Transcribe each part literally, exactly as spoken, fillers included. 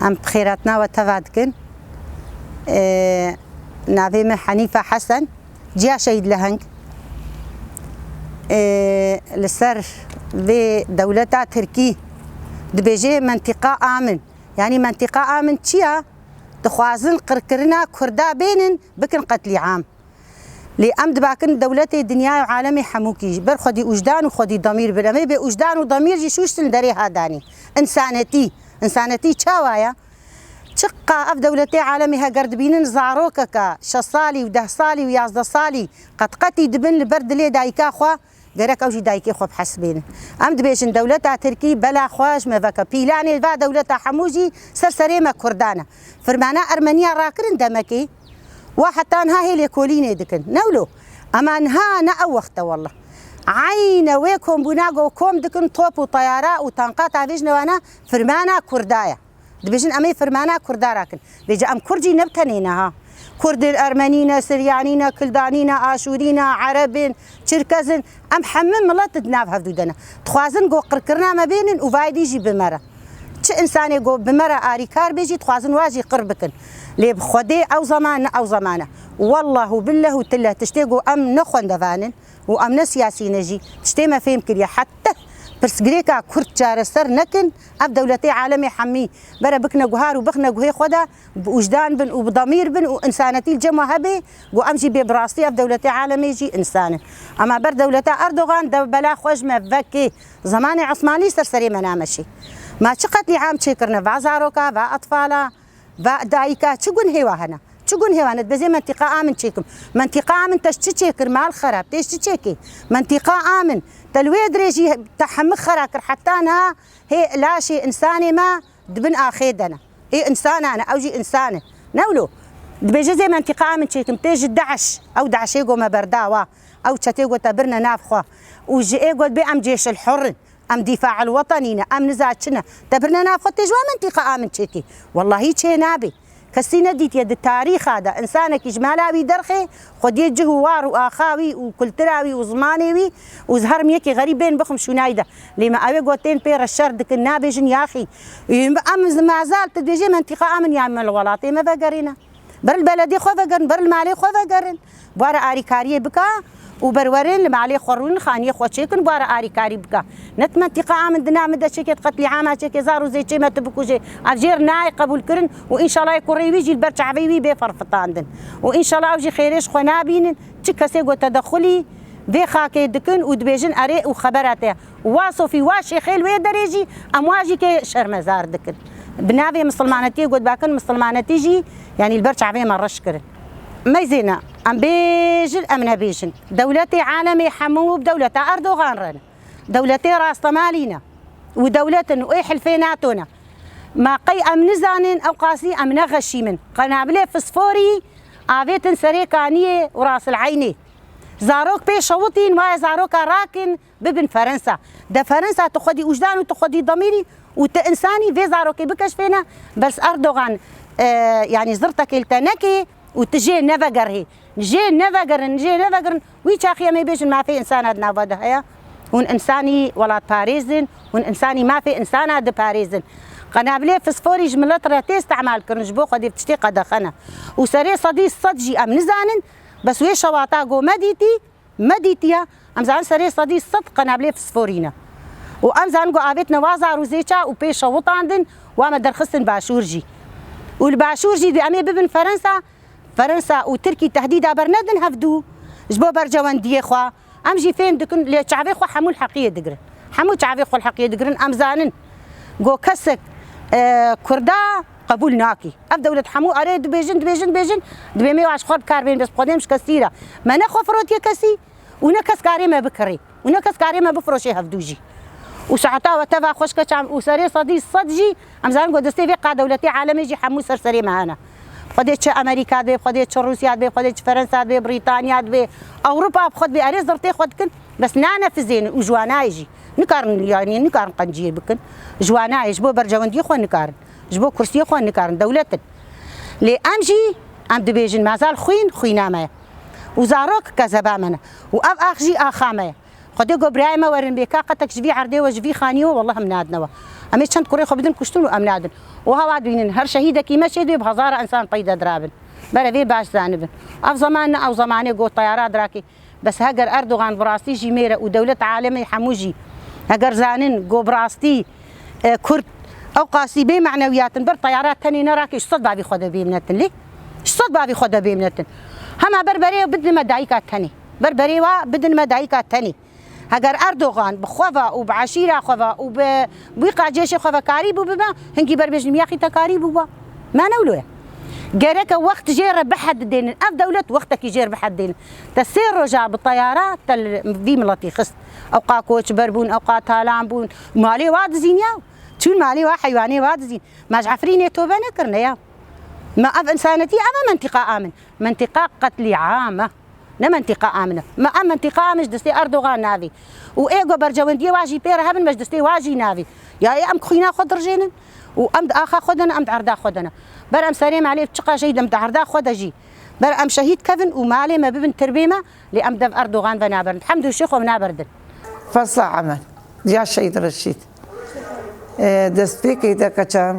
Em bi xêratina we teva dikin. Ê, navê min Henîfe Hesen, Ciya Şehîd Leheng. Ê, li ser vê dewleta Tirkî dibêje mentiqa amin. Yanî mentiqa amin çi ya? Dixwazin qirkirina Kurda bênin, bikin qetlîam. Lê em dibakin dewletê dinyayê û alemê hemûkî ji ber xwedî ûjdan û xwedî demîr bin. Em ê bê ûjdan û demîr jî şûştin derê hadanî. Însanetî. Însanetî çawa ye? Çiqa ev dewletê alemê heger dibînin zarokeka şeş salî û deh salî û yazdeh salî qetqetî dibin li ber dilê dayika xwe, gerek ew jî dayikê xwe bihesibênin. Em dibêjin dewleta Tirkî bela xwe ji me veke. Pîlanê va dewleta hemû jî ser serê me Kurdan e. Firmana Ermeniya rakirin demekê. Wa heta niha hê lêkolînê dikin. Ne wilo? Ema niha ne ew wext e wallah. Eyne wê kombûna go kom dikin top û teyara û tanka tavêjine wana firmana Kurda ye. Dibêjin em ê firmana Kurda rakin. Vêca em Kurd jî ne bi tenê ne ha. Kurd in, Ermenî ne, Siryanî ne, Kildanî ne, Aşûrî ne, Ereb in, Çirkez in. Em hemû milet di nav hevdû de ne. Dixwazin go qirkirina me bênin û vayê dî jî bi me re. Çi însanê go bi me re arîkar bê jî dixwazin wa jî qir bikin. Lê bi Xwedê ew zeman ne ew zeman e. Wallah û billah û tillah tiştê go em ne xwendevan in û em ne siyasî ne jî tiştê me fêm kiriye. Heta pirsgirêka Kurd çareser nekin, ev dewletê alemê hemî bere bikine guhar û bixine guhê xwe de, bi ûjdan bin û bi demîr bin û însanetî li cem we hebe, go em jî bê bi rastî ev dewletê alemê jî însan in. Ema ber dewleta Erdogan de bela xwe ji me vekê. Zemanê Osmanlî ser serê me nameşê. Ma çi qetlîam çêkirine, va zaroka, va etfala, va dayika, çi gunhê wa hene? Çi gunhê wa hene? Dibêjê mentiqa amin çêkim. Mentiqa amin te ji çi çêkir? Mal xerab, tê ji çi çêkê? Mentiqa amin. Te li wê dirêjî te hemik xera kir, heta niha hê laşê însanê me di bin axê de ne. Ê însanan e, ew jî însan e. Ne wilo? Dibêje zê mentiqa min çêkim, tê ji DAIŞ, ew DAIŞê go me berda wa, ew çetê go te birine nav xwe. Û ji ê got bê em cêşil hur in, em dîfail wetenî ne, em niza çi ne. Te birine nav xwe tê ji wa mentiqa min çêkî. Wellahî çê nabê. Kesî nedîtiye di tarîxa de însanekî ji mala wî derxê, xwediyê cih û war û axa wî û kultura wî û zimanê wî û ez herim yekê xerîb bên bixim şûnayî de. Lê me ew ê gotên pê re şer dikin, nabêjin yaxî. Em mazal tu dibêjê mentiqa amin ya me li welatê me vegerîne. Ber li beledê xwe vegerin, ber li malê xwe vegerin. Bwara arîkariyê bika û berwerin li malê xwe rûnin, xaniyê xwe çêkin, bwara arîkarî bika. Ne tu mentiqa amin dina min de çêkê, tu qetlîama çêkê, zar û zêçê me tu bikujê. Ev jêr nayê qebûlkirin û înşallah ê kurê wî jî li ber çavê wî bê ferfitandin. Û înşallah ew jî xêrê ji xwe nabînin. Çi kesê ku tedexulî vê xakê dikin û dibêjin erê û xebera te ye. Û wa sofî, wa şêxê li wê derê jî em wa jî kê şermezar dikin. Bi navê misilmanetiyê got bakin misilmanetî jî, yanî li ber çavê me reş kirin. Meyzêne, em bêjin, em nebêjin. Dewletê alemê hemû bi dewleta Erdogan re ne. Dewletê rastemalî ne. Û dewlet in û ê hilfê NATO ne. Ma qey em nizanin, ew qasî em nexeşîmin. Qenabilê fisforî avêtin serê kaniyê û rasil eynê. Zarok pê şewitîn, waye zaroka rakin, bibin Ferensa. De Ferensa tu xwedî ûjdan û tu xwedî demîrî û tu însanî vê zarokê bikeşfêne, bes Erdogan, e, yanî zirtekê li te nekê û tu jê nevegerhê. Jê nevegerin, jê nevegerin. Wî çaxî em ê bêjin mafê însana di nava de heye. Hûn însanî welatparêz in, hûn însanî mafê însana diparêzin. Qenabilê fisforî ji milet re tê îstimal kirin, ji bo xwedî tiştê qedexe ne. Û serê sedî sed jî em nizanin, bes wê şewata go me dîtî, me dîtiye, em zanin serê sedî sed qenabilê fisforî ne. Û em zanin ku avêtine wa zar û zêça û pê şewitandin, wa me derxistin başûr jî. Û li başûr jî dê em ê bibin Ferensa, Ferensa û Tirkî tehdîda bernedin hevdû ji bo berjewendiyê xwe. Em jî fêm dikin, lê çavê xwe hemû li heqiyê digirin. Hemû çavê xwe li heqiyê digirin. Em zanin ku kesek, e, Kurda qebûl nakî. Ev dewlet hemû erê dibêjin, dibêjin, dibêjin, dibê me wa ji xwe bi kar bên, bes bi Xwedê em ji kesî re. Me ne xwe firotiye kesî û ne kes karê me bikirê û ne kes karê me bifiroşê hevdû jî. Û saeta we teva xweş keça û serê sedî sed jî em zanin ku destê vê qa dewletê alemê jî hemû ser serê me hene. Bi Xwedê çi Amerîka dibê, bi Xwedê çi Rûsya dibê, bi Xwedê çi Ferensa dibê, Brîtanya dibê, Ewropa bi xwe dibê, erê zirtê xwe dikin, bes nanefizênin û ji wanayê jî nikarin, yanî nikarin qenciyê bikin. Ji wanayê, ji bo berjewendiyê xwe nikarin. Ji bo kursiyê xwe nikarin, dewlet in. Lê em jî, em dibêjin, mazal xwîn, xwîna me ye. Û zarok kezeba me ne. Û ev ax jî axa me ye. Xwedê got, birayê me werin bê, ka qetek ji vî erdê we, ji vî xaniyê we, wallah em nadine we. Em ê çend kurê xwe bidin kuştin û em nadin. Û hewa dibînin her şehîdekî me şehîd wê bi hezara insan peyde dirabin. Berevê baş zanibin. Ev zeman ne ew zemanê got teyara dirakê. Bes heger Erdogan bi rastî jî mêr e û dewlet alemê hemû jî heger zanin go bi rastî, e, Kurd ew qasî bê me'newiyatin bir teyara tenê nerakê ji sed bavî xwe de bêmnetin lê. Ji sed bavî xwe de bêmnetin. Hema ber berê bidin me dayika tenê. Ber berê wa bidin me dayika tenê. Heger Erdogan bi xwe ve û bi eşîra xwe ve û bi bîqa cêşê xwe ve karî bû bibe, hingî berbêjin ya xî te karî bû ba. Me ne wilo ye. Gereke wext jê re bihedidênin. Ev dewlet wextekî jê re bihedidênin. Te sê roja bi teyara te li vî miletî xist. Ew qa koçber bûn, ew qa talan bûn. Malê wa dizîn ya. Çûn malê wa heywanê wa dizîn. Me ji Efrînê tobe nekirine ya. Me ev însanetî, ev e mentîqa amin. Mentîqa qetlîam e. Ne mentîqa amin e. Me em mentîqa amin ji destê Erdogan navî. Û ê go bercewendiyê wa jî pê re hebin me ji destê wa jî navî. Ya ê em xwîna xwe dirjênin û em di axa xwe de ne, em di erda xwe de ne. Ber em serê me lê çiqa şehîd em di erda xwe de jî. Ber em şehîd kevin û malê me bibin tirbê me, lê em dev Erdogan ve naberin. Hemd û şê xwe naberin. Fesa Emed, ya Şehîd Reşîd. E, destpêkê de keçan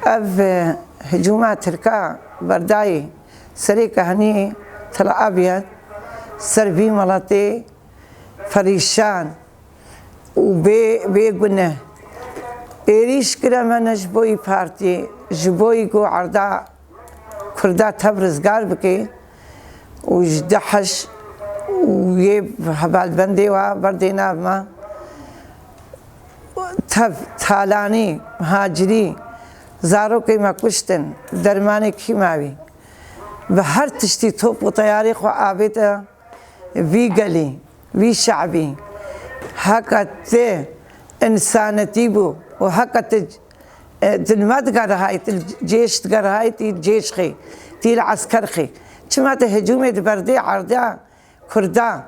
ev, e, hicûma Tirka berdayê serê kehniyê Tel Abyad ser vî miletê perîşan û bê, bê gune êrîş kire me ne ji bo yî partiyê, ji bo yî ku erda Kurda tev rizgar bike û ji DAIŞ û yê hevalbendê wa berdê nav me. Tev talanî, muhacirî, zarokê me kuştin, dermanê kîmawî, bi her tiştî top û teyarê xwe avête vî gelî, vî şe'bî. Heke ti însanetî bû û heke ti, e, tu li me digerihayî, tu li cêş digerihayî, tî cêş xê, tî li esker xê. Çima tu hicûmê di berdê erda Kurda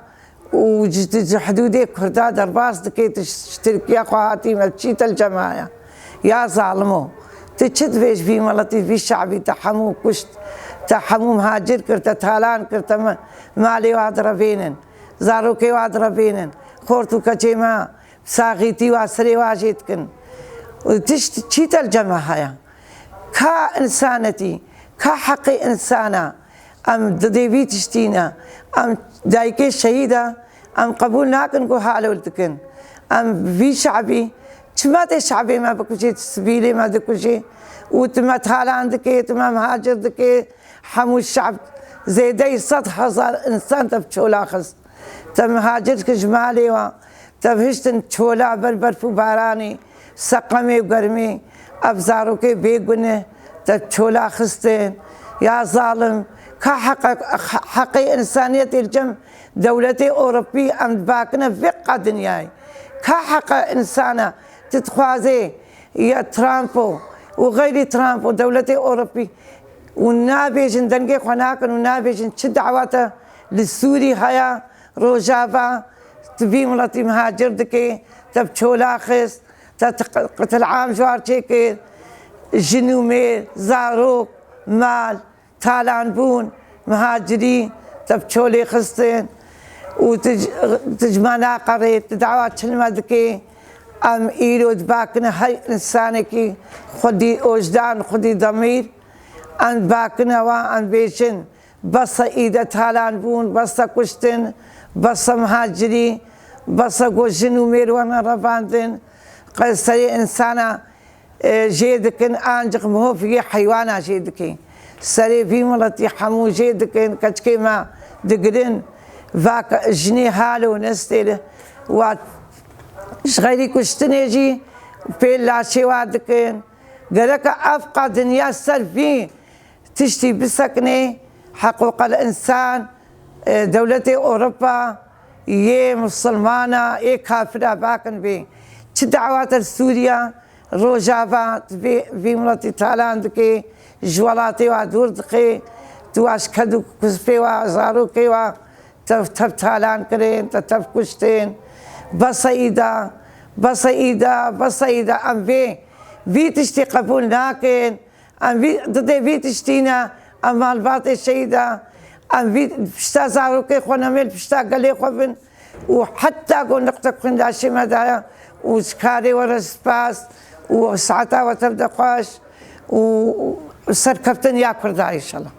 û ji, ji hidûdê Kurda derbas dikê, tu ji Tirkiye xwe hatî me, çî te li cem haya? Ya zalimo, tu çi divê ji vî miletî, vî şe'bî te hemû kuşt, te hemû muhacir kir, te talan kir, te me-, malê wa direvênin, zarokê wa direvênin, xort û keçê me saxîtî wa serê wa jê dikin. Û tişt çî te li cem haya? Ka însanetî, ka heqê însana, em didê vî tiştî ne. Em dayikê şehîd e, em qebûl nakin ku halol dikin. Em vî şe'bî, çima tê şe'bê me bikujê, tu sivîlê me dikujê û tu me talan dikê, tu me muhacir dikê, hemû şe'b zêdeyî sed hezar însan te bi çola xist. Te muhacir kir ji malê wan, te hiştin çola ber berf û baranê, seqemê û germê, ev zarokê bêgune, te çola xistin. Ya zalim, ka heqe-, heqê însaniyetê li cem dewletê Ewropî em dibakine vê qa dinyayê. Ka heqe însana tu dixwazê ya Trump û, û xeyrî Trump û dewletê Ewropî û nabêjin, dengê xwe nakin û nabêjin çi dawete li Sûrî haya, Rojava, tu vî miletî muhacir dikê, te bi çola xist, te ti-, qitil'am ji war çêkir, jin û mêr, zarok, mal, talanbûn, muhacirî, te bi çolê xistin û tu ji, tu ji me naqerê, tu dawa çi li me dikê? Em îro dibakine her însanekî xwedî ojdan, xwedî demîr, em dibakine wan, em bêjin, bes e îde talanbûn, bes e kuştin, bes e muhacirî, bes e ku jin û mêr werne revandin, qey serê însana, e, jê dikin, ancik miho yê heywana jê dikê. Serê vî miletî hemû jê dikin, keçikê me digirin, vak jinê halo nestêli, wa ji xeyrî kuştinê jî pê laşê wa dikin. Gereke ev qa dinya ser vî tiştî bisekine, heqûqel însan, e, dewletê Ewropa, yê misilmana, yê kafira bakin bê. Çi dawata li Sûriya, Rojava, tu vê, vî miletî talan dikê, ji welatê wa dûr dixê, tu wa ji ked û kuspê wa, zarokê wa, tev, tev talan kirin, te tev kuştin. Bes e îda, bes e îda, bes e îda. Em vê, vî tiştî qebûl nakin. Em vî, didê vî tiştî ne, em malbatê şehîda, em vî pişta zarokê xwe nemê li pişta gelê xwe bin û heta ku niqtek xwîn laşê me daye û ji karê we re spas û saeta we tev de xweş û serkeftin ya Kurda, înşallah.